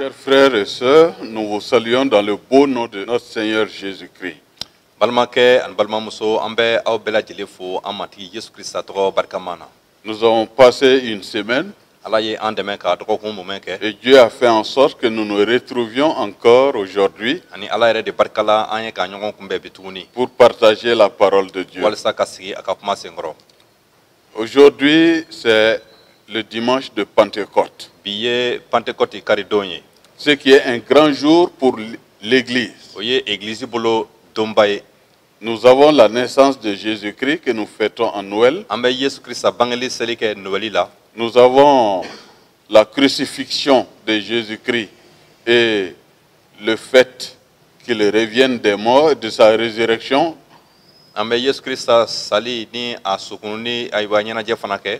Chers frères et sœurs, nous vous saluons dans le beau nom de notre Seigneur Jésus-Christ. Balimakɛ ani balimamuso, an bɛ aw bɛɛ lajɛlen fo an Matigi Yesu Krista tɔgɔ barikama na. Nous avons passé une semaine Ala ye an dɛmɛ ka dɔgɔkun mumɛ kɛ. Et Dieu a fait en sorte que nous nous retrouvions encore aujourd'hui Ani Ala yɛrɛ de barika la, an ye ka ɲɔgɔn kunbɛn bi tuguni pour partager la parole de Dieu. walisa ka sigi a ka kuma senkɔrɔ. Aujourd'hui, c'est le dimanche de Pentecôte, Bi ye Pentecôte karidon ye. Ce qui est un grand jour pour l'Église. O ye egilizi bolo donba ye. Nous avons la naissance de Jésus-Christ que nous fêtons en Noël. An bɛ Yesu Krista bangeli seli kɛ Noɛli la. Nous avons la crucifixion de Jésus-Christ et le fait qu'il revienne des morts, de sa résurrection. An bɛ Yesu Krista sali ni a sukununi, ayiwa, ɲɛnajɛ fana kɛ.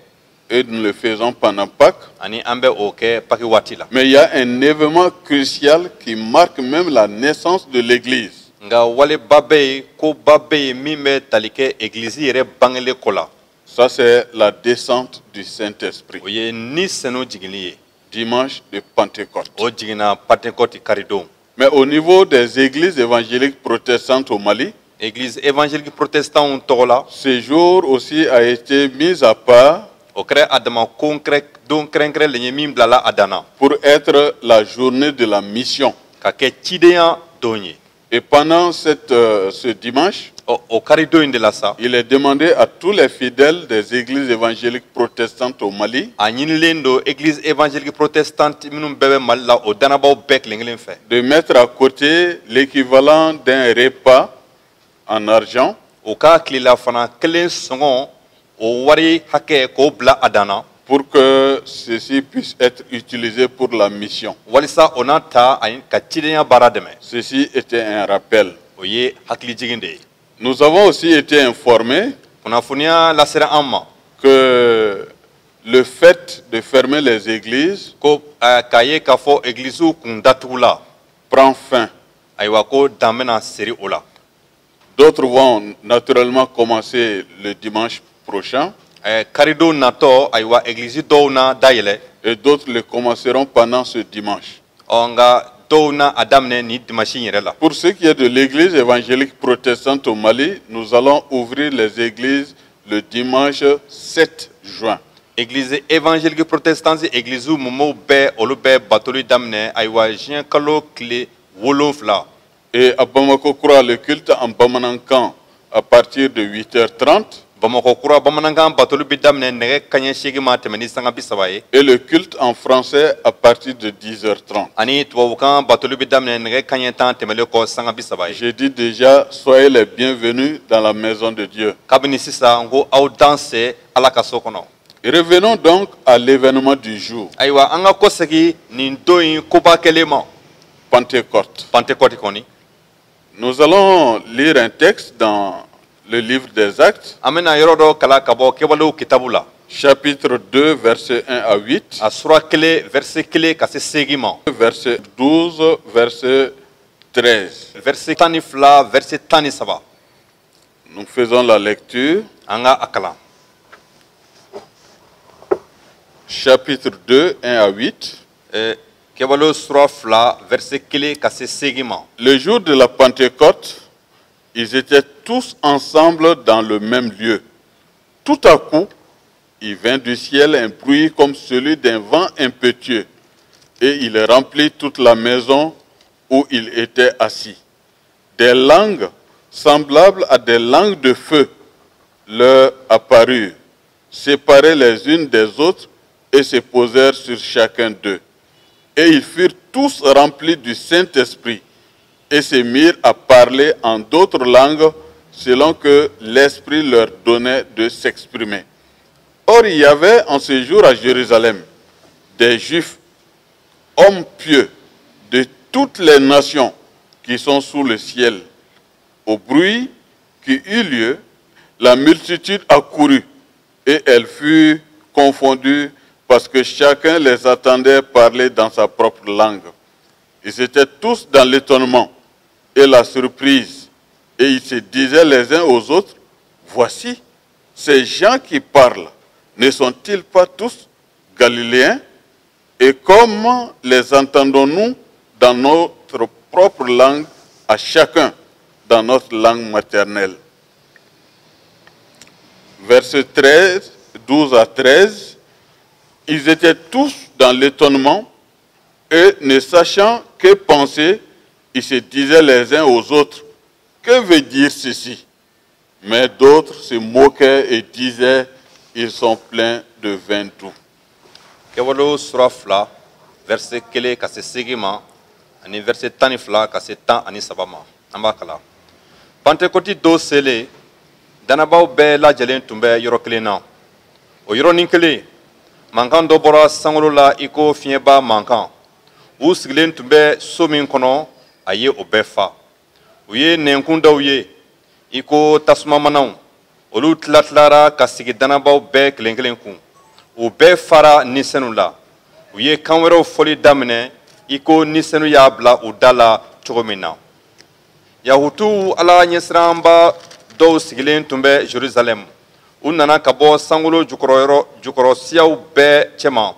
Et nous le faisons pendant Pâques. Ani an bɛ o kɛ Paki waati la. Mais il y a un événement crucial qui marque même la naissance de l'Église. Nka waleba bɛ yen, koba bɛ yen min bɛ tali kɛ egilizi yɛrɛ bangelen ko la. Ça, c'est la descente du Saint-Esprit. O ye Ni Senu jiginli ye. Dimanche de Pentecôte. O jiginna Pentecôte karidon. Mais au niveau des églises évangéliques protestantes au Mali, Église évangélique protestant tɔgɔ la, ce jour aussi a été mis à part o kɛra a dama ko don kɛrɛnkɛrɛnlen ye min bilala a dan na pour être la journée de la mission. ka kɛ cidenya don ye. Et pendant ce dimanche, Ɔ, o karidon in de la sa, il est demandé à tous les fidèles des églises évangéliques protestantes au Mali a ɲinilen don église évangélique protestante minnu bɛɛ bɛ Mali la, o danabaw bɛɛ kelen kelen fɛ, de mettre à côté l'équivalent d'un repas en argent o ka tilela fana kelen sɔngɔ, o wari hakɛ, k'o bila a dan na pour que ceci puisse être utilisé pour la mission. walisa o n'a ta ani ka cidenya baara dɛmɛ. Ceci était un rappel. O ye hakilijigin de ye. Nous avons aussi été informés Kunnafoniya lasera an ma que le fait de fermer les églises ko k'a ye k'a fɔ egiliziw kun datugula prend fin. ayiwa, ko dan bɛna seri o la. D'autres vont naturellement commencer le dimanche prochain Karidon natɔ, ayiwa, egilizi dɔw na dayɛlɛ et d'autres le commenceront pendant ce dimanche. Ɔ, nka dɔw na a daminɛ ni dimanche in yɛrɛ la. Pour ce qui est de l'église évangélique protestante au Mali, nous allons ouvrir les églises le dimanche 7 juin. Église évangélique protestante, église mɔmɔw bɛɛ, olu bɛɛ batoli daminɛ, ayiwa, juin kalo tile 7. Et à Bamako Kura, le culte en Bamanankan à partir de 8h30 Bamakɔ Kura, bamanankan batoli bɛ daminɛ nɛgɛ kaɲɛ 8 ma tɛmɛ ni sanga 30 ye et le culte en français à partir de 10h30. ani tubabukan batoli bɛ daminɛ nɛgɛ kaɲɛ 10 tɛmɛlen kɔ sanga 30 ye. J'ai dit déjà, soyez les bienvenus dans la maison de Dieu. Kabini sisan, n ko aw danse Ala ka so kɔnɔ. Revenons donc à l'événement du jour, Ayiwa, an ka kɔsegi nin don in koba kɛlen ma, Pentecôte. Pentecôte kɔni. Nous allons lire un texte dans le livre des Actes, An bɛna yɔrɔ dɔ kalan ka bɔ Kɛwalew kitabu la, chapitre 2, versets 1 à 8, a sura 1, verset 1 ka se 8 ma, verset 12, verset 13. verset 12, verset 13. Nous faisons la lecture. An ka a kalan. Chapitre 2, 1 à 8. Kɛwalew sura 2, verset 1 ka se 8 ma. Le jour de la Pentecôte, ils étaient tous ensemble dans le même lieu. Tout à coup, il vint du ciel un bruit comme celui d'un vent impétueux, et il remplit toute la maison où ils étaient assis. Des langues semblables à des langues de feu leur apparurent, séparées les unes des autres, et se posèrent sur chacun d'eux. Et ils furent tous remplis du Saint-Esprit et se mirent à parler en d'autres langues selon que l'Esprit leur donnait de s'exprimer. Or, il y avait en ce jour à Jérusalem des Juifs, hommes pieux de toutes les nations qui sont sous le ciel. Au bruit qui eut lieu, la multitude accourut et elle fut confondue parce que chacun les attendait parler dans sa propre langue. Ils étaient tous dans l'étonnement et la surprise, et ils se disaient les uns aux autres: voici, ces gens qui parlent, ne sont-ils pas tous Galiléens? Et comment les entendons-nous dans notre propre langue, à chacun dans notre langue maternelle? Versets 13, 12 à 13, ils étaient tous dans l'étonnement et ne sachant que penser, ils se disaient les uns aux autres, que veut dire ceci? Mais d'autres se moquaient et disaient, ils sont pleins de vin doux. Kɛwalew sura 2, verset 1 ka se 8 ma ani verset 12 ka se 13 ma, an b'a kalan. Pantekoti don selen, dannabaw bɛɛ lajɛlen tun bɛ yɔrɔ kelen na. O yɔrɔnin kelen, mankan dɔ bɔra sankolo la i ko fiɲɛba mankan. U sigilen tun bɛ so min kɔnɔ, a ye o bɛɛ fa. U ye nɛnkun dɔw ye i ko tasumamanaw, olu tilatilara ka sigi dannabaw bɛɛ kelen kelen kun. U bɛɛ fara Ni Senu la. U ye kan wɛrɛw fɔli daminɛ i ko Ni Senu y'a bila u da la cogo min na. Yahutuw Ala ɲɛsiranba dɔw sigilen tun bɛ Jerusalɛm. U nana ka bɔ sankolo jukɔrɔyɔrɔ jukɔrɔsiyaw bɛɛ cɛma.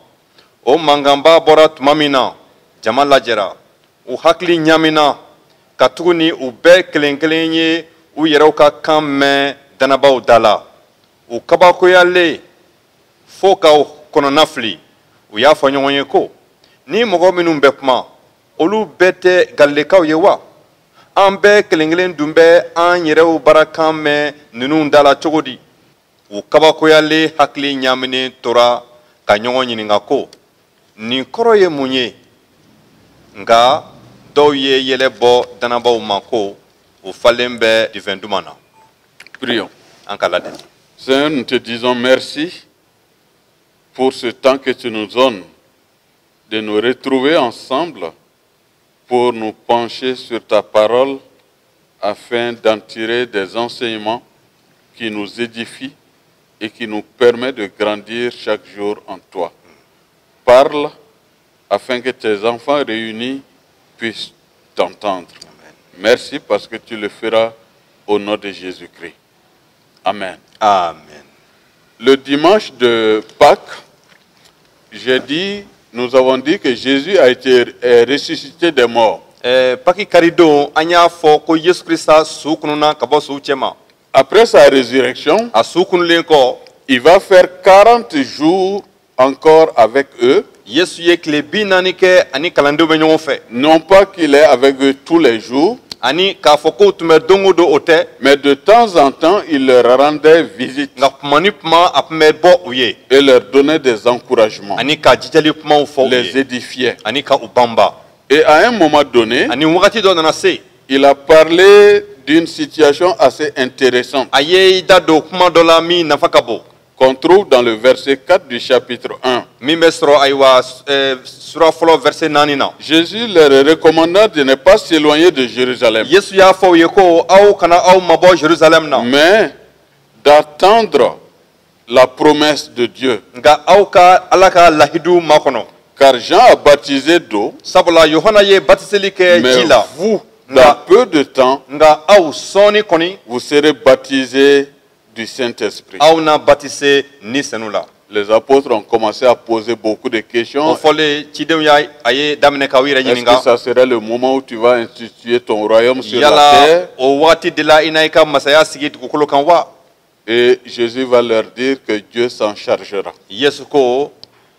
O mankanba bɔra tuma min na, jama lajɛra. U hakili ɲamina katuguni u bɛɛ kelen kelen ye u yɛrɛw ka kan mɛn dannabaw da la. U kabakoyalen fo ka kɔnɔna fili. U y'a fɔ ɲɔgɔn ye ko, ni mɔgɔ minnu bɛ kuma, olu bɛɛ tɛ Galilekaw ye wa? An bɛɛ kelen kelen dun bɛ an yɛrɛw barakan mɛn ninnu da la cogo di? U kabakoyalen hakili ɲaminen tora ka ɲɔgɔn ɲininka ko, nin kɔrɔ ye mun ye? Nka dɔw ye yɛlɛ bɔ dannabaw ma ko u falen bɛ divɛn duman na. Prions. An ka ladeli. Seigneur, nous te disons merci pour ce temps que tu nous donnes de nous retrouver ensemble pour nous pencher sur ta parole afin d'en tirer des enseignements qui nous édifient et qui nous permettent de grandir chaque jour en toi. Parle afin que tes enfants réunis puissent t'entendre. Merci parce que tu le feras au nom de Jésus-Christ. Amen. Amen. Le dimanche de Pâques, nous avons dit que Jésus a été ressuscité des morts. Paki karidon, an y'a fɔ ko Yesu Krista su kununa ka bɔ suw cɛma. Après sa résurrection, a su kunulen kɔ, il va faire 40 jours encore avec eux. Yesu ye tile 40 kɛ ani kalandenw bɛ ɲɔgɔn fɛ. Non pas qu'il est avec eux tous les jours, ani k'a fɔ k'o tun bɛ don o don, o tɛ, mais de temps en temps, il leur rendait visite nka tuma ni tuma a tun bɛ bɔ u ye et leur donnait des encouragements, ani ka jijali kumaw fɔ u les ye édifiait. ani ka u banba. Et à un moment donné, ani wagati dɔ nana se, il a parlé d'une situation assez intéressante a ye i da don kuma dɔ la min nafa ka bon, qu'on trouve dans le verset 4 du chapitre 1. Min bɛ sɔrɔ ayiwa sura fɔlɔ verset 4 na. Jésus leur recommanda de ne pas s'éloigner de Jérusalem, Yesu y'a fɔ u ye ko aw kana aw mabɔ Jerusalem na, mais d'attendre la promesse de Dieu. Nka aw ka Ala ka lahidu makɔnɔ. Car Jean a baptisé d'eau, Sabula Yohana ye batiseli kɛ mais ji la, vous, dans peu de temps, nka aw sɔɔni kɔni, vous serez baptisés du Saint-Esprit. Aw na batise Ni Senu la. Les apôtres ont commencé à poser beaucoup de O questions. fɔlen, cidenw y'a a ye daminɛ k'aw yɛrɛ Est-ce ɲininka. que ça serait le moment où tu vas instituer ton royaume sur la Yala terre? o wagati de la i na i ka masaya sigi dugukolo kan wa? Et Jésus va leur dire que Dieu s'en chargera. Yesu ko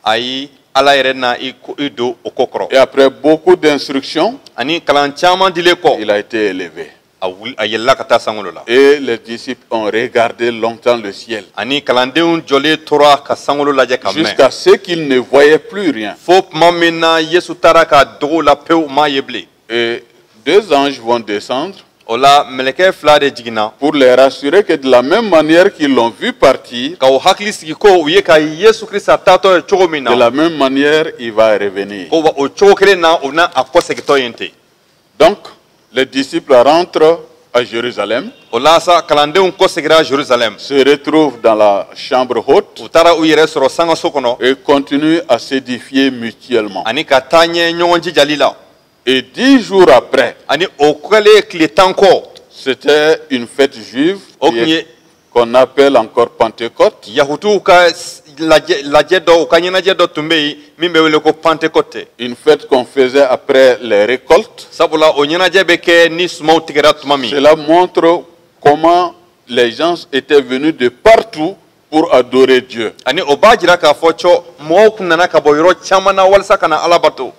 ayi, Ala yɛrɛ na i ko i don o ko kɔrɔ. Et après beaucoup d'instructions, Ani kalan caman dilen kɔ, il a été élevé. A wuli, a yɛlɛla ka taa sankolo la. Et les disciples ont regardé longtemps le ciel, Ani kalandenw jɔlen tora ka sankolo lajɛ ka mɛn, jusqu'à ce qu'ils ne voyaient plus rien. Fo tuma min na Yesu taara ka dogo la pewu, u m'a ye bilen. Et deux anges vont descendre O la, mɛlɛkɛ fila de jiginna pour les rassurer que de la même manière qu'ils l'ont vu partir, ka o hakili sigi ko u ye ka Yesu Krista taatɔ ye cogo min de na, la même manière il va revenir. Ko wa o cogo kelen na o na a kɔsegintɔ yen ten. Donc, les disciples rentrent à Jérusalem, O la sa, kalandenw kɔsegira Jerusalem, se retrouvent dans la chambre haute u taara u yɛrɛ sɔrɔ sangaso kɔnɔ et continuent à s'édifier mutuellement. Ani ka taa ɲɛ ɲɔgɔn jijali la. Et 10 jours après, Ani o kɛlen tile 10 kɔ, c'était une fête juive o tun ye qu'on appelle encore Pentecôte. Yahutuw ka lajɛ dɔ, u ka ɲɛnajɛ dɔ tun bɛ yen min bɛ wele ko Pentecôte. Une fête qu'on faisait après les récoltes. Sabula o ɲɛnajɛ bɛ kɛ ni sumanw tigɛra tuma min. Cela montre comment les gens étaient venus de partout pour adorer Dieu. Ani o b'a jira k'a fɔ cɔ mɔgɔw kun nana ka bɔ yɔrɔ caman na walasa ka na Ala bato.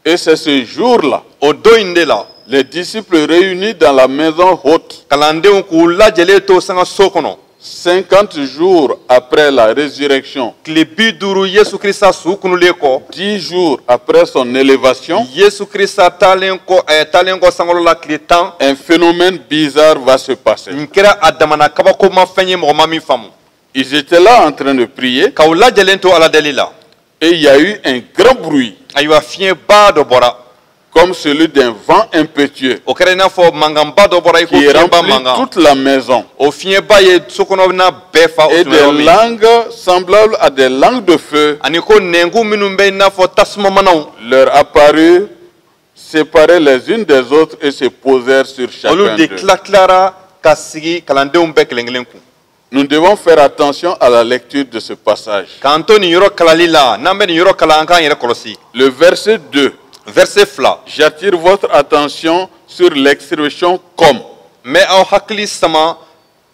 Et c'est ce jour-là, O don in de la, les disciples réunis dans la maison haute, kalandenw k'u lajɛlen to sanga so kɔnɔ, 50 jours après la résurrection, tile 50 Yesu Krista su kunulen kɔ, 10 jours après son élévation, Yesu Krista taalen kɔ sankolo la tile 10, un phénomène bizarre va se passer. Nin kɛra a damana kabakoma fɛn ye, mɔgɔ ma min faamu. Ils étaient là en train de prier K'aw lajɛlen to Ala deli la, et il y a eu un grand bruit, ayiwa, fiɲɛba dɔ bɔra, comme celui d'un vent impétueux, o kɛra i n'a fɔ mankanba dɔ bɔra i ko qui fiɲɛba remplit mankan. toute la maison. O fiɲɛba ye sokɔnɔna bɛɛ fa o Et tun bɛ yɔrɔ des min. langues semblables à des langues de feu Ani ko nɛnkun minnu bɛ i n'a fɔ tasuma manaw, leur apparurent, séparées les unes des autres et se posèrent sur chacun olu de d'eux. tila tilara ka sigi kalandenw bɛɛ kelen kelen kun. Nous devons faire attention à la lecture de ce passage. K'an to nin yɔrɔ kalali la, n'an bɛ nin yɔrɔ kalan, an k'an yɛrɛ kɔlɔsi. Le verset 2, Verset 2, j'attire votre attention sur l'expression comme. N bɛ aw hakili sama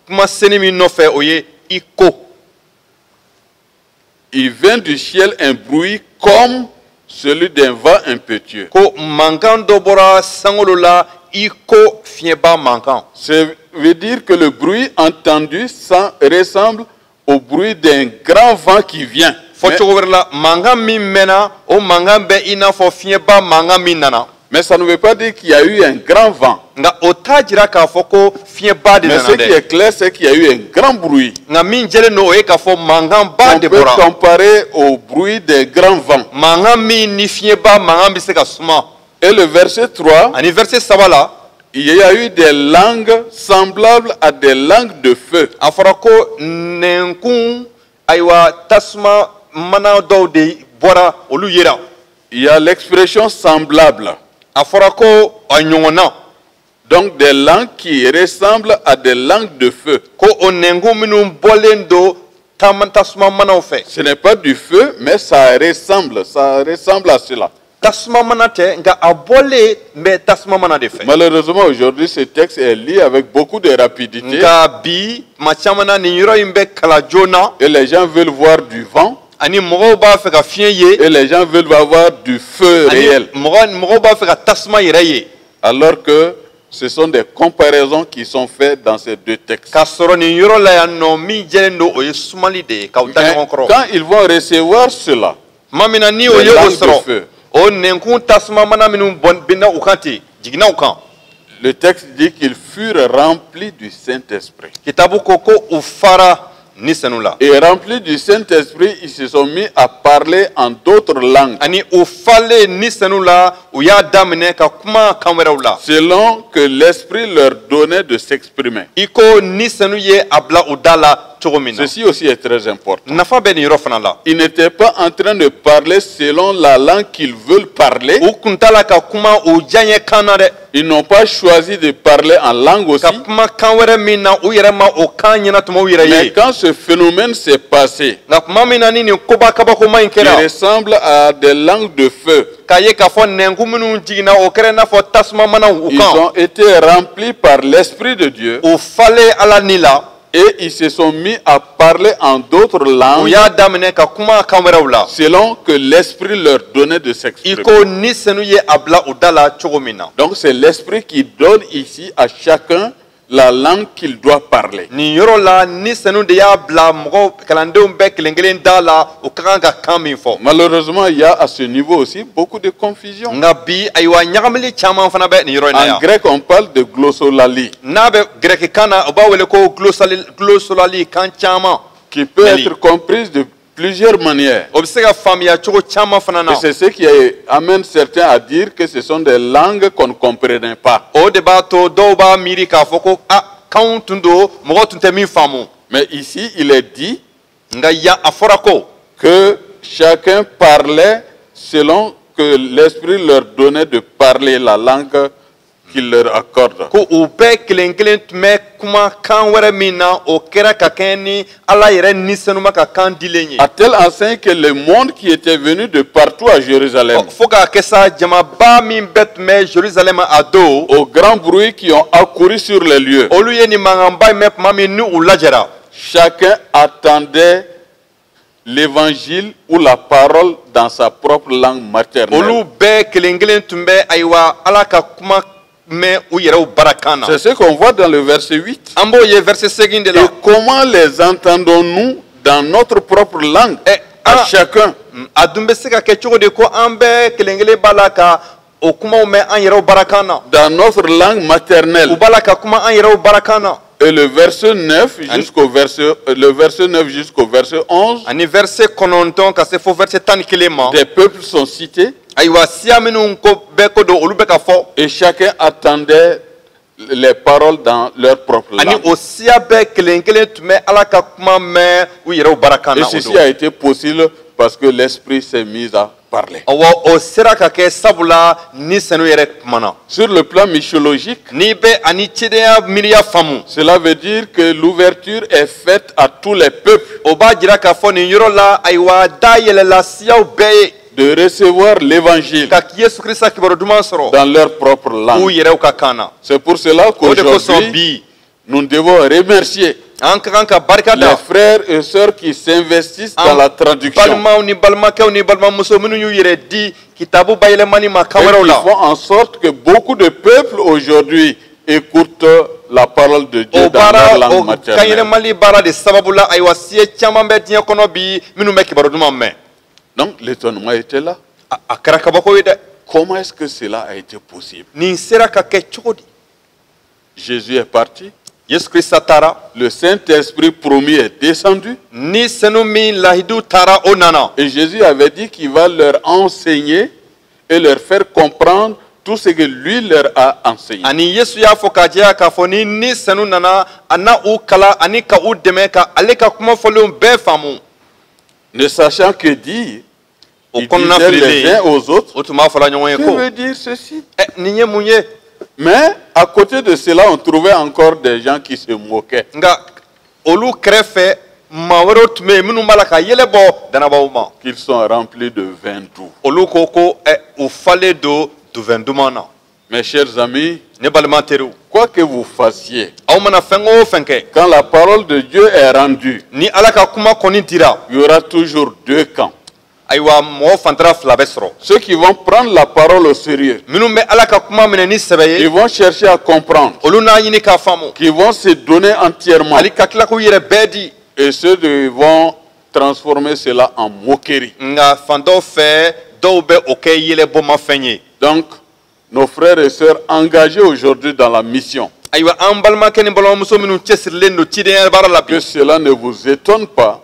kuma seni min nɔfɛ, o ye i ko. Il vint du ciel un bruit comme celui d'un vent impétueux. Ko mankan dɔ bɔra sankolo la i ko fiɲɛba mankan. Ça veut dire que le bruit entendu ressemble au bruit d'un grand vent qui vient. Fɔ cogo wɛrɛ la, mankan min mɛnna, o mankan bɛ i n'a fɔ fiɲɛba mankan min nana. Mais ça ne veut pas dire qu'il y a eu un grand vent. Nka o t'a jira k'a fɔ ko fiɲɛba de Mais nana ce qui dɛ. est clair, c'est qu'il y a eu un grand bruit. Nka min jɛlen don, o ye k'a fɔ mankanba On de peut bɔra, comparer au bruit des grands vents. mankan min ni fiɲɛba mankan bɛ se ka suma. Et le verset 3, Ani verset 3 la, il y a eu des langues semblables à des langues de feu. A fɔra ko nɛnkun, ayiwa, tasuma mana dɔw de bɔra, olu yera. Il y a l'expression semblable. A fɔra ko a ɲɔgɔnna. Donc des langues qui ressemblent à des langues de feu. Ko o nɛnkun minnu bɔlen don tasuma manaw fɛ. Ce n'est pas du feu, mais ça ressemble. Ça ressemble à cela. Tasuma mana tɛ, nka a bɔlen bɛ tasuma mana de fɛ. Malheureusement, aujourd'hui, ce texte est lu avec beaucoup de rapidité. Nka bi, tuma caman na, nin yɔrɔ in bɛ kalan joona. Et les gens veulent voir du vent. Ani mɔgɔw b'a fɛ ka fiɲɛ ye. Et les gens veulent avoir du feu Ani réel. mɔgɔw b'a fɛ ka tasuma yɛrɛ ye. Alors que ce sont des comparaisons qui sont faites dans ces deux textes. K'a sɔrɔ nin yɔrɔ la yan nɔ, min jɛlen don, o ye sumali de ye k'aw da Mais ɲɔgɔn kɔrɔ. quand ils vont recevoir cela, Tuma min na ni o les ye o langues de sɔrɔ, feu. o nɛnkun tasuma mana minnu bɔn binna u kan ten, jiginna u kan, Le texte dit qu'ils furent remplis du Saint-Esprit. Kitabu ko ko u fara Ni Senu la. Et remplis du Saint-Esprit, ils se sont mis à parler en d'autres langues, Ani u falen Ni Senu la, u y'a daminɛ ka kuma kan wɛrɛw la, selon que l'Esprit leur donnait de s'exprimer. i ko Ni Senu ye a bila u da la cogo min na. Ceci aussi est très important. Nafa bɛ nin yɔrɔ fana la. Ils n'étaient pas en train de parler selon la langue qu'ils veulent parler. U kun t'a la ka kuma u diyaɲɛ kan na dɛ. Ils n'ont pas choisi de parler en langue aussi. Ka kuma kan wɛrɛ min na, u yɛrɛ ma o kan ɲɛnatɔmɔ u yɛrɛ Mais ye. quand ce phénomène s'est passé, Nka tuma min na ni nin koba kabakoma in qui kɛra, ressemble à des langues de feu, k'a ye k'a fɔ nɛnkun minnu jiginna, o kɛra i n'a fɔ tasuma manaw u ils kan, ont été remplis par l'Esprit de Dieu u falen Ala ni la, et ils se sont mis à parler en d'autres u langues y'a daminɛ ka kuma kan wɛrɛw la, selon que l'Esprit leur donnait de i s'exprimer. ko Ni Senu ye a bila u da la cogo min na. Donc c'est l'Esprit qui donne ici à chacun la langue qu'il doit parler. Nin yɔrɔ la, Ni Senu de y'a bila mɔgɔw, kalandenw bɛɛ kelen kelen da la, u ka kan ka kan min fɔ. Malheureusement, il y a à ce niveau aussi beaucoup de confusion. Nka bi, ayiwa, ɲagamili caman fana bɛ nin yɔrɔ in na En yan. grec, on parle de glossolalie, N'a bɛ gɛrɛki kan na, u b'a wele ko glossolali, kan caman qui peut Mali. être comprise de plusieurs manières. O bɛ se ka faamuya cogo caman fana na. Et c'est ce qui amène certains à dire que ce sont des langues qu'on ne comprenait pas. O de b'a to dɔw b'a miiri k'a fɔ ko a kanw tun don, mɔgɔ tun tɛ min faamu. Mais ici, il est dit Nka yan, a fɔra ko que chacun parlait selon que l'Esprit leur donnait de parler la langue qu'il leur accorde. ko u bɛɛ kelen kelen tun bɛ kuma kan wɛrɛ min na, o kɛra ka kɛɲɛ ni Ala yɛrɛ Ni Senuma ka kan dilen ye. À telle enseigne que le monde qui était venu de partout à Jérusalem, Ɔ, fo k'a kɛ sa, jamaba min bɛɛ tun bɛ Jerusalem a don, au grand bruit qui ont accouru sur les lieux, olu ye nin mankanba in mɛn tuma min ni u lajɛra, chacun attendait l'évangile ou la parole dans sa propre langue maternelle. Olu bɛɛ kelen kelen tun bɛ, ayiwa, Ala ka kuma mɛn u yɛrɛw barakan na. C'est ce qu'on voit dans le verset 8. An b'o ye verset 8 de la. Et comment les entendons-nous dans notre propre langue Eh, à ah. chacun? A dun bɛ se ka kɛ cogo di ko an bɛɛ kelen kelen b'a la ka o kumaw mɛn an yɛrɛw barakan na? Dans notre langue U maternelle. b'a la ka kuma an yɛrɛw barakan na. Et le verset 9 jusqu'au verset 11, Ani verset 9 ka se fo verset 11 ma, des peuples sont cités ayiwa, siya minnu ko bɛɛ ko don, olu bɛ ka fɔ. Et chacun attendait les paroles dans leur propre Ani langue. o siya bɛɛ kelen kelen tun bɛ Ala ka kuma mɛn u yɛrɛw barakan Et na o ceci don. a été possible parce que l'Esprit s'est mis à parler. Ɔwɔ, o sera ka kɛ sabula Ni Senu yɛrɛ kumana. Sur le plan missiologique, N'i bɛ ani cidenya miiriya faamu, cela veut dire que l'ouverture est faite à tous les peuples o b'a jira k'a fɔ nin yɔrɔ la, ayiwa, da yɛlɛla siyaw bɛɛ ye de recevoir l'évangile ka Yesu Kirisa kibaru duman sɔrɔ dans leur propre u langue. yɛrɛw ka kan na. C'est pour cela O de kosɔn qu'aujourd'hui, bi, nous devons remercier an ka kan ka barika les da frères et sœurs qui s'investissent dans an la traduction balimaw ni balimakɛw ni balimamuso minnu y'u yɛrɛ di kitabu bayɛlɛmani ma kan et wɛrɛw qui la, font en sorte que beaucoup de peuples aujourd'hui écoutent la parole de Dieu o dans leur baara, langue o maternelle. kanyɛlɛmali baara de sababu la, ayiwa, siye caman bɛ diɲɛ kɔnɔ bi minnu bɛ kibaru duman mɛn. Donc l'étonnement était là. A kɛra kabako ye dɛ. Comment est-ce que cela a été possible? Nin sera ka kɛ cogo di? Jésus est parti, Yesu Kirisa taara, le Saint-Esprit promis est descendu Ni Senu min lahidu taara, o nana. Et Jésus avait dit qu'il va leur enseigner et leur faire comprendre tout ce que lui leur a enseigné. Ani Yesu y'a fɔ k'a jɛya k'a fɔ ni Ni Senu nana, a na u kala ani ka u dɛmɛ ka ale ka kuma fɔlenw bɛɛ faamu. Ne sachant que dire, O ils kɔnɔna disaient les fililen, uns aux autres, o tun b'a fɔla ɲɔgɔn ye que ko veut dire ceci? Ɛ, nin ye mun ye? Mais à côté de cela, on trouvait encore des gens qui se moquaient. Nka olu kɛrɛfɛ, maa wɛrɛw tun bɛ yen minnu b'a la ka yɛlɛ bɔ danabaw ma. Qu'ils sont remplis de vin doux. Olu ko ɛ, u falen don duvɛn duman na. Mes chers amis, Ne balima teriw, quoi que vous fassiez, aw mana fɛn o fɛn kɛ, quand la parole de Dieu est rendue, ni Ala ka kuma kɔni dira, il y aura toujours deux camps. ayiwa, mɔgɔ fantara fila bɛ sɔrɔ. Ceux qui vont prendre la parole au sérieux, Minnu bɛ Ala ka kuma minɛ ni sɛbɛ ils ye, vont chercher à comprendre, olu n'a ɲini k'a faamu, qui vont se donner entièrement, hali ka tila k'u yɛrɛ bɛɛ di. Et ceux qui vont transformer cela en moquerie. Nka fan dɔw fɛ, dɔw bɛ o kɛ yɛlɛbɔmafɛn ye. Donc, nos frères et sœurs engagés aujourd'hui dans la mission, Ayiwa, an balimakɛ ni balimamuso minnu cɛsirilen don cidenya baara la que bi, cela ne vous étonne pas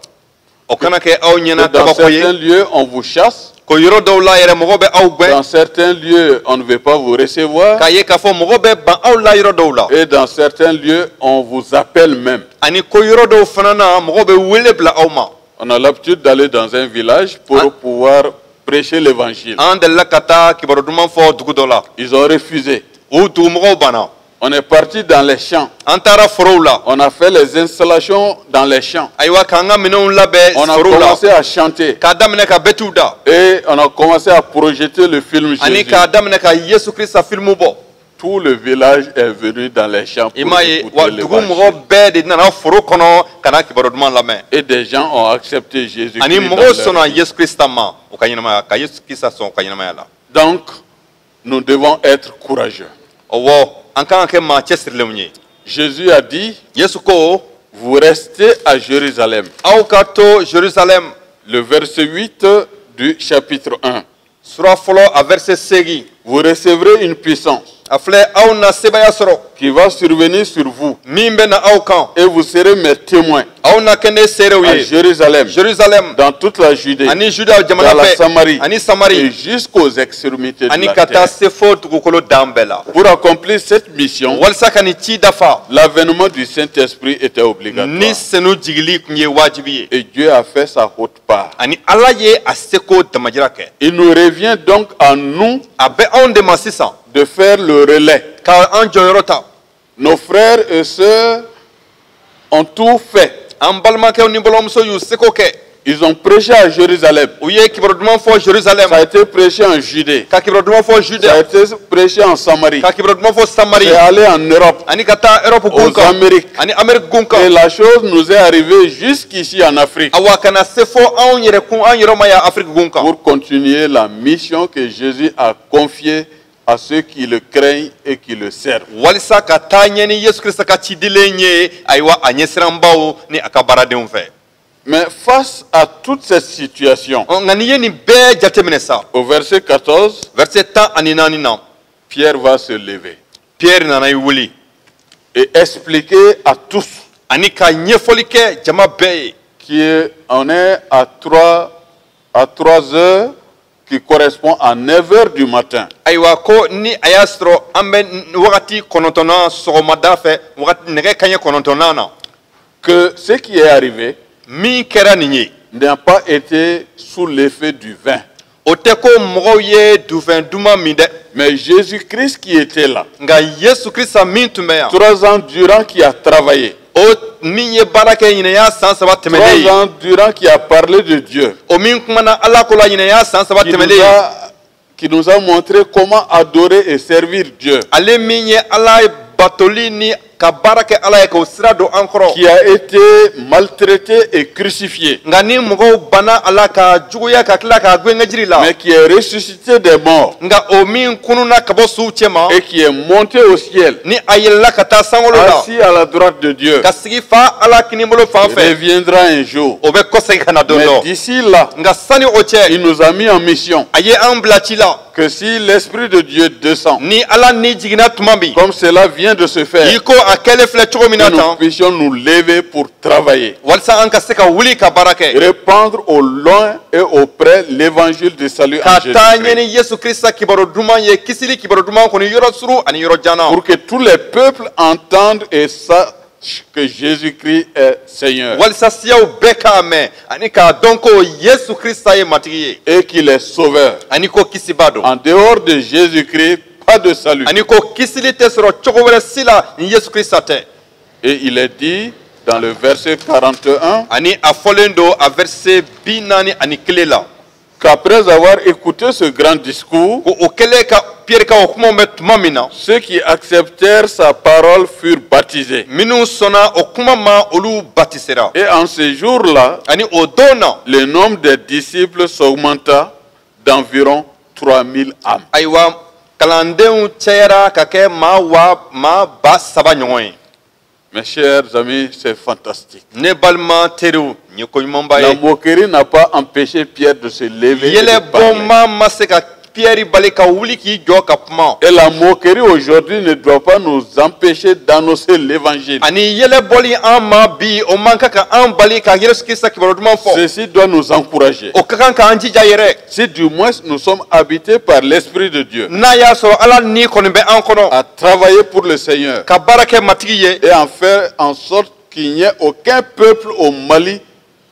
o kana kɛ aw que ɲɛna dans kabako ye certains lieux, on vous chasse, ko yɔrɔ dɔw la yɛrɛ, mɔgɔ bɛ aw gɛn, dans certains lieux, on ne veut pas vous recevoir, k'a ye k'a fɔ mɔgɔ bɛ ban aw la yɔrɔ dɔw la, et dans certains lieux, on vous appelle même. Ani ko yɔrɔ dɔw fana na, mɔgɔ bɛ wele bila aw ma. On a l'habitude d'aller dans un village pour Ah. pouvoir prêcher l'évangile. An delila ka taa kibaru duman fɔ dugu dɔ la. Ils ont refusé. O dugumɔgɔw banna. On est parti dans les champs. An taara forow la. On a fait les installations dans les champs. Ayiwa, k'an ka minɛnw labɛn On a forow la, commencé à chanter k'a daminɛ ka bɛtiw da, et on a commencé à projeter le film ani Jésus. k'a daminɛ ka Yesu Kirisa filimu bɔ. Tout le village est venu dans les champs I pour m'a ye wa, écouter dugu l'évangile. mɔgɔ bɛɛ de nana foro kɔnɔ ka na kibaru duman lamɛn. Et des gens ont accepté Jésus. Ani mɔgɔw sɔnna Yesu Kirisa ma u ka ɲɛnamaya, ka Yesu Kirisa sɔn u ka ɲɛnamaya la. Donc, nous devons être courageux. Ɔwɔ, an kan ka kɛ maa cɛsirilenw ye. Jésus a dit, Yesu ko, vous restez à Jérusalem. Aw ka to Jerusalem. Le verset 8 du chapitre 1. Sura fɔlɔ, a verset 8. Vous recevrez une puissance A filɛ, aw na sebaaya sɔrɔ qui va survenir sur vous min bɛ na aw kan, et vous serez mes témoins aw na kɛ ne seerew à ye Jérusalem, Jerusalem, dans toute la Judée, ani Juda jamana dans la bɛɛ, Samarie ani et Samari, jusqu'aux extrémités de ani la ka taa terre. se fo dugukolo dan bɛɛ la. Pour accomplir cette mission, Walasa ka nin ci dafa, l'avènement du Saint-Esprit était obligatoire. Ni Senu jigili tun ye wajibi ye. Et Dieu a fait sa haute part. Ani Ala ye a seko damajira kɛ. Il nous revient donc à nous A bɛ anw de ma sisan de faire le relais. ka an jɔyɔrɔ ta. Nos frères et sœurs ont tout fait. An balimakɛw ni balimamuso y'u seko kɛ. Ils ont prêché à Jérusalem. U ye kibaru duman fɔ Jerusalem. Ça a été prêché en Judée. Ka kibaru duman fɔ Judée. Ça a été prêché en Samarie. Ka kibaru duman fɔ Samarie. C'est allé en Europe. Ani ka taa Europe gun Aux kan. Amériques. Ani Amérique gun kan. Et la chose nous est arrivée jusqu'ici en Afrique. Awa ka na se fɔ anw yɛrɛ kun an yɛrɛ ma yan Afrique gun kan. Pour continuer la mission que Jésus a confiée à ceux qui le craignent et qui le servent. Walisa ka taa ɲɛ ni Yesu Kirista ka cidilen ye, ayiwa, a ɲɛsiranbaw ni a ka baaradenw fɛ. Mais face à toute cette situation, Ɔ, nka n'i ye nin bɛɛ jateminɛ sa, au verset 14, verset 14 na, Pierre va se lever Pierre nana i wuli et expliquer à tous ani ka ɲɛfɔli kɛ jama bɛɛ ye qu'on est à 3 heures qui correspond à 9 heures du matin. Ayiwa, ko ni a y'a sɔrɔ an bɛ wagati 9nan sɔgɔmada fɛ, wagati nɛgɛ kaɲɛ 9nan na, Que ce qui est arrivé min kɛra nin ye, n'a pas été sous l'effet du vin. o tɛ ko mɔgɔw ye dufɛn duman min dɛ. Mais Jésus-Christ qui était là, Nka Yesu Kirisa min tun bɛ yan, 3 ans durant qui a travaillé, o min ye baara kɛ ɲinɛya san 3 trois tɛmɛnen ye, ans durant qui a parlé de Dieu, o min kumana Ala ko la ɲinɛya san 3 qui tɛmɛnen nous ye, a montré comment adorer et servir Dieu, ale min ye Ala ye batoli ni ka baara kɛ Ala ye k'o sira don an kɔrɔ, qui a été maltraité et crucifié, nka ni mɔgɔw banna a la ka juguya ka tila k'a gwengɛ jiri la, mais qui est ressuscité des morts nka o min kununa ka bɔ suw cɛma et qui est monté au ciel, ni a yɛlɛla ka taa sankolo la, assis à la droite de Dieu, ka sigi fa Ala kinibolo fan fɛ, reviendra un jour. o bɛ kɔsegin ka na don Mais dɔ. d'ici là, Nka sani o cɛ, il nous a mis en mission a ye an bila ci la que si l'Esprit de Dieu descend, ni Ala ni jiginna tuma min, comme cela vient de se faire, i ko a kɛlen filɛ cogo min na que nous tan, puissions nous lever pour travailler, walisa an ka se ka wuli ka baara kɛ, répandre au loin et au près l'évangile du salut en ka taa ɲɛ Jésus-Christ, ni Yesu Kirista kibaru duman ye, kisili kibaru duman kɔni, yɔrɔ suru ani yɔrɔ jan na, pour que tous les peuples entendent et sachent que Jésus-Christ est Seigneur walisa siyaw bɛɛ k'a mɛn ani k'a dɔn ko Yesu Kirista ye Matigi ye et qu'il est Sauveur. ani ko kisiba don. En dehors de Jésus-Christ, pas de salut. Ani ko kisili tɛ sɔrɔ cogo wɛrɛ si la ni Yesu Kirista tɛ. Et il est dit dans le verset 41 Ani a fɔlen don a verset 41 la qu'après avoir écouté ce grand discours, ko o kɛlen ka Pierre ka o kumaw mɛn tuma min na, ceux qui acceptèrent sa parole furent baptisés. minnu sɔnna o kuma ma, olu batisera. Et en ce jour-là, Ani o don na, le nombre des disciples s'augmenta d'environ 3000 âmes. ayiwa, kalandenw cayara ka kɛ maa maa 3000 ɲɔgɔn ye. Mes chers amis, c'est fantastique. Ne balima teriw, nin ye ko ɲumanba La ye. moquerie n'a pas empêché Pierre de se lever et de parler. Yɛlɛbɔma ma se ka Pierre bali ka wuli k'i jɔ ka kuma. Et la moquerie aujourd'hui ne doit pas nous empêcher d'annoncer l'évangile. Ani yɛlɛbɔli an ma bi, o man kan ka an bali ka Yesu Kirista kibaru duman fɔ. Ceci doit nous encourager. O ka kan k'an jija yɛrɛ. Si du moins nous sommes habités par l'Esprit de Dieu, N'a y'a sɔrɔ Ala ni kɔni bɛ an kɔnɔ à travailler pour le Seigneur ka baara kɛ Matigi ye et en faire en sorte qu'il n'y ait aucun peuple au Mali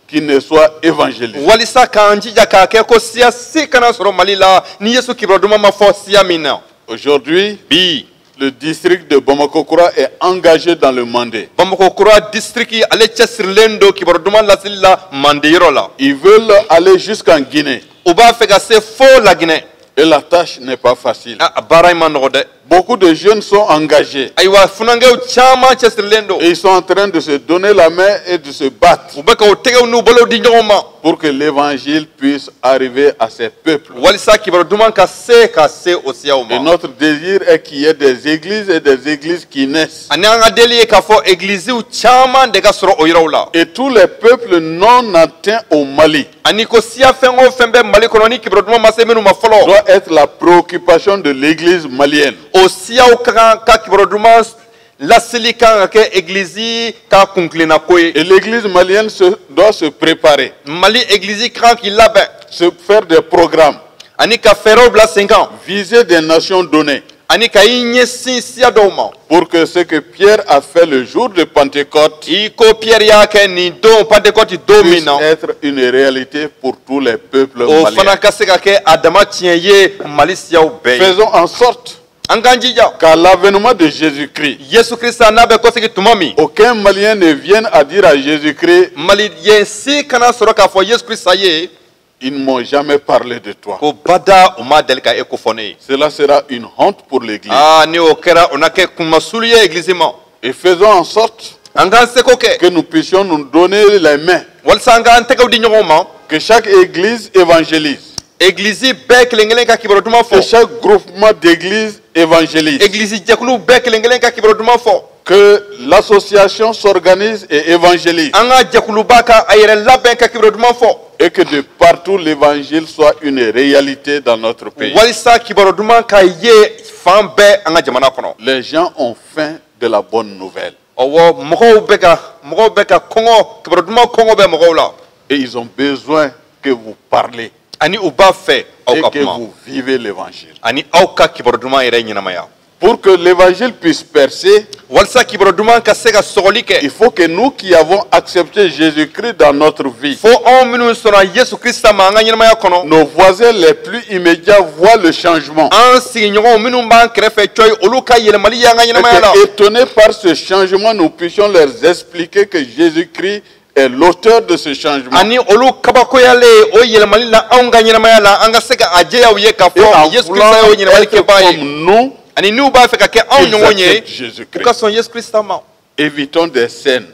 qui ne soit évangélisé. walisa k'an jija k'a kɛ ko siya si kana sɔrɔ Mali la ni Yesu kibaru duman ma fɔ siya min na. Aujourd'hui, Bi, le district de Bamako-Koura est engagé dans le Mandé. Bamakɔ Kura district, ale cɛsirilen don kibaru duman laseli la Mande yɔrɔ la. Ils veulent aller jusqu'en Guinée U b'a fɛ ka se fo Laginɛ. et la tâche n'est pas facile. A baara in ma nɔgɔ dɛ. Beaucoup de jeunes sont engagés Ayiwa, funankɛw caman cɛsirilen don et ils sont en train de se donner la main et de se battre U bɛ ka o tɛgɛw n'u bolow di ɲɔgɔn ma pour que l'évangile puisse arriver à ces peuples. walisa kibaru duman ka se o siyaw Et ma. notre désir est qu'il y ait des églises et des églises qui naissent. Ani an ka deli ye k'a fɔ egiliziw caman de ka sɔrɔ o yɔrɔw la. Et tous les peuples non atteints au Mali Ani ko siya fɛn o fɛn bɛ Mali kɔnɔ ni kibaru duman ma se minnu ma fɔlɔ, doit être la préoccupation de l'église malienne. o siyaw ka kan ka kibaru duman laseli kan ka kɛ egilizi ka kunkilenna ko ye. Et l'église malienne doit se préparer, Mali egilizi ka kan k'i labɛn se faire des programmes, ani ka fɛɛrɛw bila sen kan, viser des nations données ani ka i ɲɛsin siya dɔw ma, pour que ce que Pierre a fait le jour de Pentecôte i ko Pierre y'a kɛ nin don Pentecôte don min puisse na, être une réalité pour tous les peuples o fana maliens. ka se ka kɛ a dama tiɲɛ ye Mali siyaw bɛɛ ye. Faisons en sorte An k'an jija. Qu'à l'avènement de Jésus-Christ, Yesu Krista n'a bɛ kɔsegin tuma min, aucun Malien ne vienne à dire à Jésus-Christ, Maliyɛn si kana sɔrɔ k'a fɔ Yesu Krista ye ils ne m'ont jamais parlé de toi. ko bada u ma deli ka e ko fɔ ne ye. Cela sera une honte pour l'Église. Aa, ni o kɛra, o na kɛ kunmasuli ye egilizi ma. Et faisons en sorte An k'an seko kɛ que nous puissions nous donner les mains, walasa an k'an tɛgɛw di ɲɔgɔn ma, que chaque église évangélise, egilizi bɛɛ kelen kelen ka kibaru duman que fɔ, chaque groupement d'églises évangélise, egilizi jɛkulu bɛɛ kelen kelen ka kibaru duman fɔ, que l'association s'organise et évangélise, an ka jɛkuluba ka a yɛrɛ labɛn ka kibaru duman fɔ, et que de partout l'évangile soit une réalité dans notre pays. walisa kibaru duman ka ye fan bɛɛ an ka jamana kɔnɔ. Les gens ont faim de la bonne nouvelle Ɔwɔ, mɔgɔw bɛ ka kɔngɔ, kibaru duman kɔngɔ bɛ mɔgɔw la. et ils ont besoin que vous parlez Ani u b'a fɛ aw et ka que kuma vous vivez l'évangile. ani aw ka kibaru duman yɛrɛ ɲɛnamaya. Pour que l'évangile puisse percer, Walisa kibaru duman ka se ka sɔgɔli kɛ, il faut que nous qui avons accepté Jésus-Christ dans notre vie, fo anw minnu sɔnna Yesu Krista ma an ka ɲɛnamaya kɔnɔ, nos voisins les plus immédiats voient le changement. an sigiɲɔgɔnw minnu b'an kɛrɛfɛ cɔyi, olu ka yɛlɛmali y'an ka Et ɲɛnamaya la, que, étonnés par ce changement, nous puissions leur expliquer que Jésus-Christ est l'auteur de ce changement. Ani olu kabakoyalen o yɛlɛmali la anw ka ɲɛnamaya la, an ka se ka a jɛya u ye k'a Et fɔ en Yesu voulant Krista y'o ɲɛnamali être kɛbaa ye, comme nous, ani n'u b'a fɛ ka kɛ anw ils ɲɔgɔn ye, acceptent u Jésus-Christ. ka sɔn Yesu Krista ma. Évitons des scènes,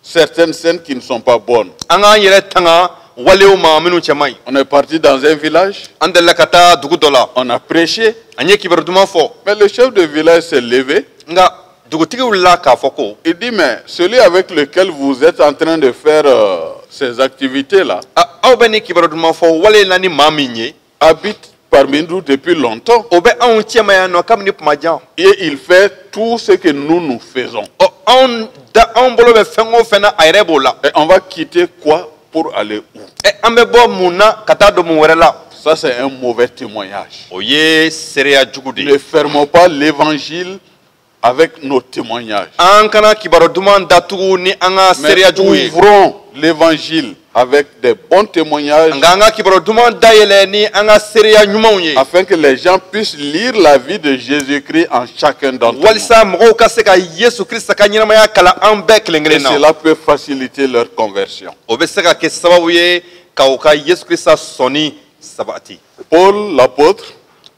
certaines scènes qui ne sont pas bonnes. An k'an yɛrɛ tanga walew ma minnu cɛ man ɲi. On est parti dans un village, An delila ka taa dugu dɔ la, on a prêché, an ye kibaru duman fɔ, mais le chef de village s'est levé. Nka dugutigi wulila k'a fɔ ko Il dit, mais celui avec lequel vous êtes en train de faire ces activités-là A, aw bɛ nin kibaru duman fɔ wale na ni maa min ye, habite parmi nous depuis longtemps o bɛ anw cɛma yan nɔ kabini kuma jan. et il fait tout ce que nous, nous faisons. Ɔ, anw da, anw bolo bɛ fɛn o fɛn na, a yɛrɛ b'o la. Et on va quitter quoi pour aller où? Ɛ, an bɛ bɔ mun na ka taa don mun wɛrɛ la? Ça, c'est un mauvais témoignage. O ye seereya jugu de ye. Ne fermons pas l'évangile avec nos témoignages. An kana kibaru duman datugu ni an ka Mais seereya jugu ye, ouvrons l'évangile avec des bons témoignages nka an ka kibaru duman dayɛlɛ ni an ka seereya ɲumanw ye, afin que les gens puissent lire la vie de Jésus-Christ en chacun d'entre nous. walisa mɔgɔw ka se ka Yesu Krista ka ɲɛnamaya kalan an bɛɛ kelen Et kelen na. cela peut faciliter leur conversion. O bɛ se ka kɛ sababu ye ka u ka Yesu Krista sɔnni sabati. Paul, l'apôtre,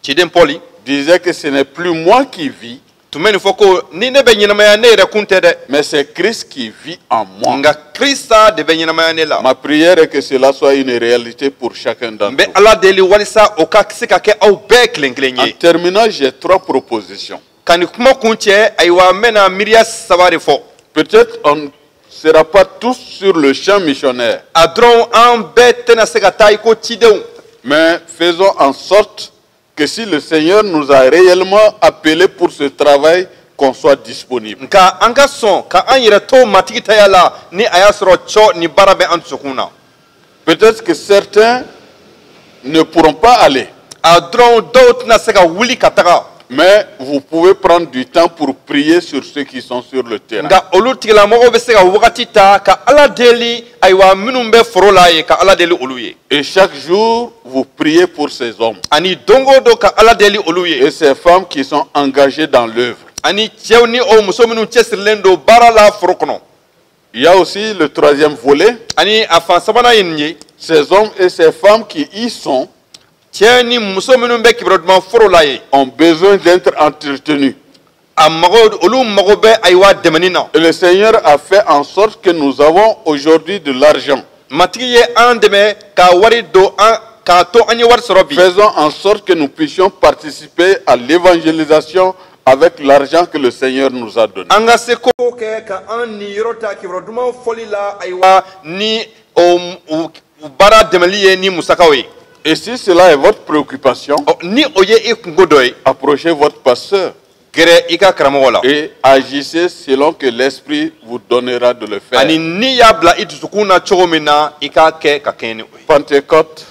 Ciden Pɔli disait que ce n'est plus moi qui vis, tun bɛ nin fɔ ko ni ne bɛ ɲɛnamaya, ne yɛrɛ kun tɛ dɛ, mais c'est Christ qui vit en moi. nka Krista de bɛ ɲɛnamaya ne la. Ma prière est que cela soit une réalité pour chacun N d'entre bɛ nous. Ala deli walisa o ka se ka kɛ aw bɛɛ kelen kelen En ye. terminant, j'ai trois propositions. Ka nin kuma kun cɛ, ayiwa, n bɛna miiriya saba de fɔ. Peut-être on ne sera pas tous sur le champ missionnaire, A dɔrɔn an bɛɛ tɛna se ka taa i ko cidenw, mais faisons en sorte que si le Seigneur nous a réellement appelés pour ce travail, qu'on soit disponible. Nka an ka sɔn ka an yɛrɛ to Matigi taya la ni a y'a sɔrɔ cɔ ni baara bɛ an dusukun na. Peut-être que certains ne pourront pas aller, A dɔrɔn dɔw tɛna se ka wuli ka taga, mais vous pouvez prendre du temps pour prier sur ceux qui sont sur le terrain. nka olu tigilamɔgɔw bɛ se ka wagati ta ka Ala deli, ayiwa, minnu bɛ foro la ye, ka Ala deli olu ye. Et chaque jour, vous priez pour ces hommes Ani don o don ka Ala deli olu ye et ces femmes qui sont engagées dans l'œuvre. ani cɛw ni o muso minnu cɛsirilen don baara la foro kɔnɔ. Il y a aussi le troisième volet, Ani a fan sabanan ye nin ye, ces hommes et ces femmes qui y sont cɛ ni muso minnu bɛ kibaru duman foro la ye, ont besoin d'être entretenus. A mago, olu mago bɛ, ayiwa, dɛmɛni na. Et le Seigneur a fait en sorte que nous avons aujourd'hui de l'argent. Matigi ye an dɛmɛ ka wari don an k'a to an ye wari sɔrɔ bi. Faisons en sorte que nous puissions participer à l'évangélisation avec l'argent que le Seigneur nous a donné. An ka se ko kɛ ka an niyɔrɔ ta kibaru duman fɔli la, ayiwa, ni o baara dɛmɛli ye ni musakaw ye. Et si cela est votre préoccupation, Ɔ, ni o ye i kungo dɔ ye, approchez votre pasteur gɛrɛ i ka karamɔgɔ la et agissez selon que l'Esprit vous donnera de le faire. ani n'i y'a bila i dusukun na cogo min na, i k'a kɛ ka kɛɲɛ ni o ye. Pentecôte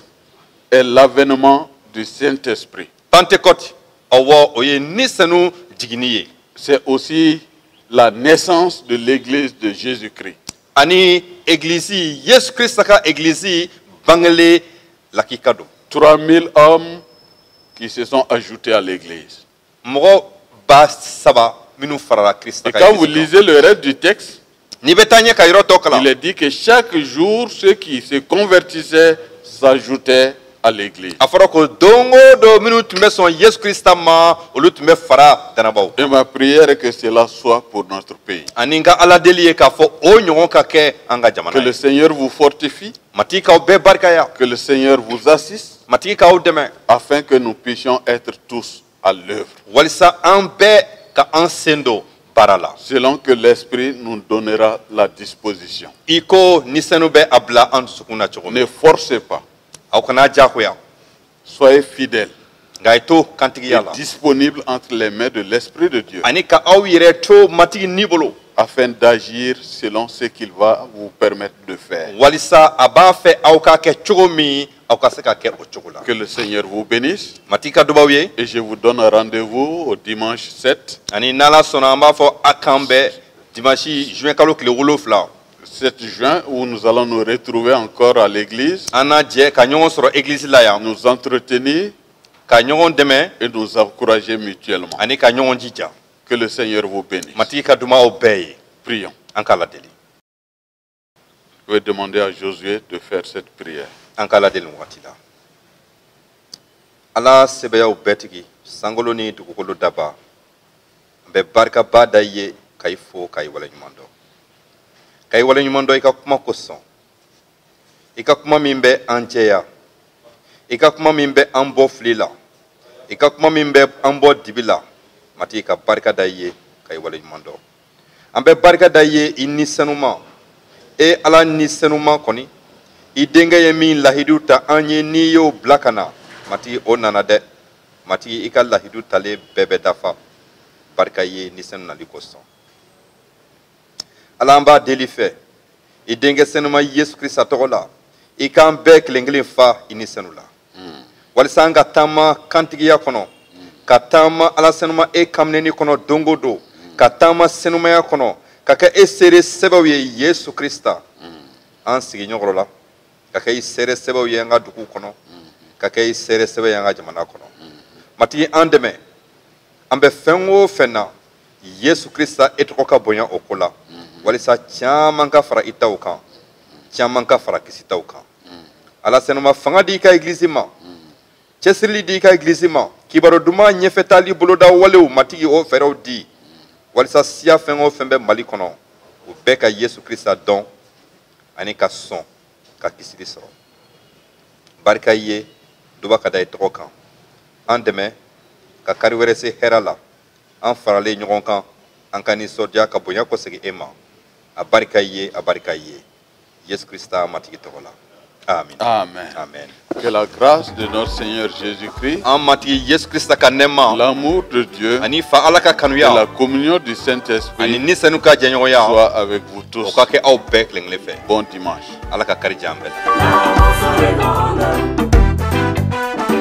est l'avènement du Saint-Esprit. Pentecôte, ɔwɔ, o ye Ni Senu jiginni ye. C'est aussi la naissance de l'Église de Jésus-Christ. Ani egilizi, Yesu Krista ka egilizi bangelen lakika don. 3000 hommes qui se sont ajoutés à l'Église. Mɔgɔ 3000 minnu farala Krista Et ka quand vous Egilisi kan. lisez le reste du texte, N'i bɛ taa ɲɛ ka yɔrɔ tɔ kalan, il est dit que chaque jour, ceux qui se convertissaient s'ajoutaient à l'église. A fɔra ko don o don minnu tun bɛ sɔn Yesu Krista ma, olu tun bɛ fara dannabaw. Et ma prière est que cela soit pour notre pays. Ani n ka Ala deli ye k'a fɔ o ɲɔgɔn ka kɛ an ka Que jamana le ye. Seigneur vous fortifie, Matigi k'aw bɛɛ barikaya. Que le Seigneur vous assiste, Matigi k'aw dɛmɛ. Afin que nous puissions être tous à l'œuvre, Walisa an bɛɛ ka an sen don baara la. Selon que l'Esprit nous donnera la disposition. I ko ni senu bɛ a bila an dusukun na cogo min. Ne forcez pas, Aw kana diyagoya. Soyez fidèles Nka a ye to kantigiya et la. Disponibles entre les mains de l'Esprit de Dieu, Ani ka aw yɛrɛ to Matigi ni bolo. Afin d'agir selon ce qu'il va vous permettre de faire. Walisa a b'a fɛ aw k'a kɛ cogo min, aw ka se ka kɛ o cogo la. Que le Seigneur vous bénisse Matigi ka dubaw ye. Et je vous donne rendez-vous au dimanche 7, Ani n'Ala sɔnna, an b'a fɔ a k'an bɛn dimanche juin kalo tile 7. 7 juin, où nous allons nous retrouver encore à l'église, An n'a jɛ ka ɲɔgɔn sɔrɔ egilisi la yan. Nous entretenir Ka ɲɔgɔn dɛmɛ. Et nous encourager mutuellement. Ani ka ɲɔgɔn jija. Que le Seigneur vous bénisse. Matigi ka duman aw bɛɛ ye. Prions. An k'a ladeli. Je vais demander à Josué de faire cette prière. An k'a ladeli nin wagati la. Ala sɛbɛyaw bɛɛ tigi, sankolo ni dugukolo daba, an bɛ barikaba da i ye, ka i fo, ka i waleɲuman dɔn, ka i waleɲuman dɔn i ka kuma kosɔn, i ka kuma min bɛ an jɛya, i ka kuma min bɛ an bɔ fili la, i ka kuma min bɛ an bɔ dibi la. Matigi, ka barika da i ye, ka i waleɲuman dɔn. An bɛ barika da i ye i ni senuma, e Ala ni senuma kɔni, i denkɛ ye min lahidu ta an ye, n'i y'o bila ka na, Matigi, o nana dɛ. Matigi, i ka lahidu talen bɛɛ bɛ dafa. Barika ye ni senu nali kosɔn. Ala, an b'a deli fɛ i denkɛ senuma Yesu Krista tɔgɔ la, i k'an bɛɛ kelen kelen fa i ni senu la, walisa an ka taama kantigiya kɔnɔ, ka taama Ala senuma e kaminɛni kɔnɔ don o don, ka taama senumaya kɔnɔ, ka kɛ e seere sɛbɛw ye Yesu Krista an sigiɲɔgɔn la, ka kɛ i seere sɛbɛw ye an ka dugu kɔnɔ, ka kɛ i seere sɛbɛ ye an ka jamana kɔnɔ. Matigi, an dɛmɛ. An bɛ fɛn o fɛn na, Yesu Krista e tɔgɔ ka bonya o ko la, walisa caman ka fara i taw kan, caman ka fara kisi taw kan. Ala senuma, fanga di i ka egilisi ma, cɛsirili di i ka egilisi ma, kibaru duman ɲɛfɛtaali boloda walew, Matigi, o fɛɛrɛw di, walisa siya fɛn o fɛn bɛ Mali kɔnɔ, o bɛɛ ka Yesu Krista dɔn ani ka sɔn ka kisili sɔrɔ. Barika i ye, duba ka da i tɔgɔ kan. An dɛmɛ ka kari wɛrɛ se hɛrɛ la, an faralen ɲɔgɔn kan, an ka nisɔndiya ka bonya kɔsegin e ma. A barika i ye, a barika i ye, Yesu Krista Matigi tɔgɔ la, amin. Amen. Amen. Que la grâce de notre Seigneur Jésus-Christ, An Matigi Yesu Krista ka nɛɛma, l'amour de Dieu ani fa Ala ka et kanuya, la communion du ani Saint-Esprit ni senu ka jɛɲɔgɔnya, soient avec vous o tous. ka kɛ aw bɛɛ kelen kelen fɛ. Bon dimanche. Ala ka kari diya an bɛɛ la. La moisson est grande,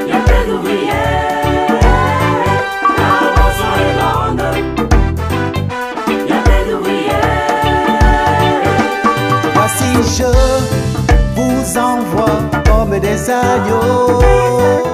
y a peu d'ouvriers. La moisson est grande, y a peu d'ouvriers. Voici, je vous envoie comme des agneaux.